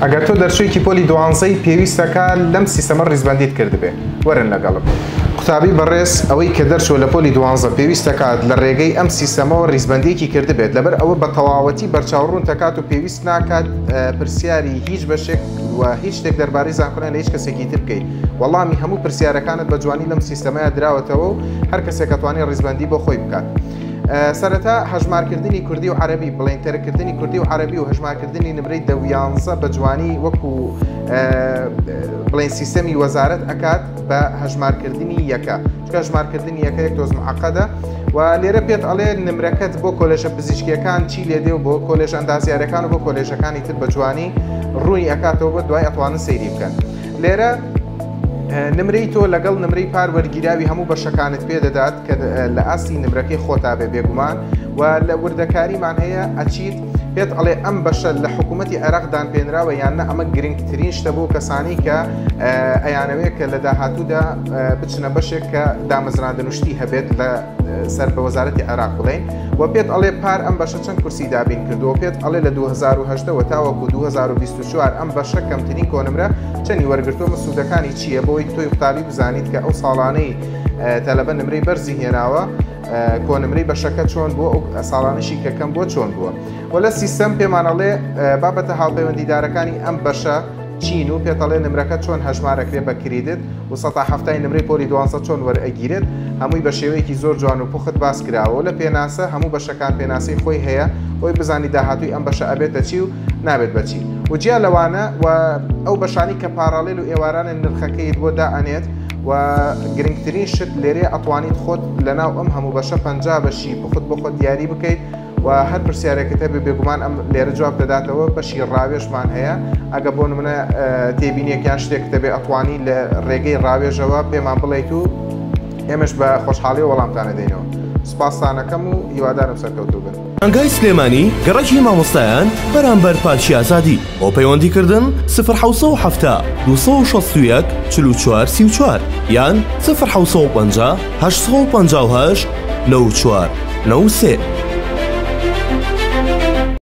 ئەگەر تۆ دەرچوویەکی پۆلی دوانزەی پێویستەکە لەم سیستەمە ڕیزبەندیت کردبێ وەرن لەگەڵم. قوتابی بەڕێز ئەوەی کە دەرچووە لە پۆلی دوانزە پێویستەکات لە ڕێگەی ئەم سیستەمەوە ڕیزبەندیەکی کردبێت لەبەر ئەوە بە تەواوەتی بەرچاو ڕوون تەکات و پێویست ناکات پرسیاری هیچ بەشێک و هیچ شتێک دەربارەی زانکۆلاین لە هیچ کەسێکی تر بکەیت وەڵامی هەموو پرسیارەکانت بە جوانی لەم سیستەمەیا دراوەتەوە و هەر کەسێک ئەتوانێت ڕیزبەندی بۆ خۆی بکات. سەرەتا هەژمارکردنی کوردی و عەرەبی بڵێین تەرککردنی کوردی و عەرەبی و هەژمارکردنی نمرەی دە و یانزە بە جوانی وەکو بڵێن سیستەمی وەزارەت ئەکات بە هەژمارکردنی یەکە چکە هەژمارکردنی یەکە یەک تۆز معقدە و لێرە پێت ئەڵێ نمرەکەت بۆ کۆلێژە پزیشکیەکان چی لێدێ و بۆ کۆلێژ ئەندازیارەکان و بۆ کۆلێژەکانی تر بە جوانی ڕوونی ئەکاتەوە بۆ دوای ئەتوانن سەیری بکەن لێرە نمرەی تۆ لەگەڵ نمرەی پار وەرگیراوی هەموو بەشەکانت پێ دەدات کە لە ئاستی نمرەکەی خۆتا بێ بێگومان و لە وردەکاریمان هەیە ئەچیت پێت ئەڵێ ئەم بەشە لە حکوومەتی عێراق دانپێنراوە یان نە ئەمە گرنگترین شتە بۆ کەسانی کە ئەیانەوێت کە لە داهاتوودا بچنە بەشێک کە دامەزراندن و شتی هەبێت لە سەر بە وەزارەتی عێراق بڵێین و پێت ئەڵێ پار ئەم بەشە چەند کورسی دابین کردووە پێت ئەڵێ لە 2010 وە تاوەکو 2024 ئەم بەشە کەمترین کۆنمرە چەنی وەرگرتووە مە سوودەکانی چییە بۆی تۆی قوتابی بزانیت کە ئەو ساڵانەی تەلەبە نمرەی بەرزی هێناوە کۆنمرەی بەشەکە چۆن بووە ئەو ساڵانشی کە کەم بووە چۆن بووە و لە سیستەم پێمانەڵێ بابەتە هاوپەیوەندیدارەکانی ئەم بەشە چین و پێتەڵێ نمرەکە چۆن هەژمارەکرێ بە credit و سەتا حەفتای نمرەی پۆلی دوانزە چۆن وەرئەگیرێت هەمووی بە شێوەیەکی زۆر جوان و پوخت باس کراوە و لە پێناسە هەموو بەشەکان پێناسەی خۆی هەیە بۆی بزانی داهاتووی ئەم بەشە ئەبێتە چی و نابێت بە چی و جیا لەوانە و ئەو بەشانی کە parallel و ئێوارانە نرخەکەیت بۆ دائەنێت و گرنگترین شت لێرەیە ئەتوانیت خۆت لەناو ئەم هەموو بەشە 50 بەشی پوخت بۆ خۆت دیاری بکەیت و هەر پرسیارێکت هەبێ بێگومان ئەم لێرە جواب دەداتەوە بەشی ڕاوێژمان هەیە ئەگە بۆ نمونە تێبینیەک یان شتێکت هەبێ ئەتوانی لە ڕێگەی ڕاوێژەوە پێمان بڵێیت و ئێمەش بە خۆشحاڵیەوە وەڵامتان ئەدەینەوە سوپاستانەکەم و هیوادارم سەرکەوتوو بن. مانگای سلێمانی گەڕەکی مامۆستایان بەرامبەر پارکی ئازادی بۆ پەیوەندی کردن سفر 770 261 44 34 یان سفر 750 858 94 93.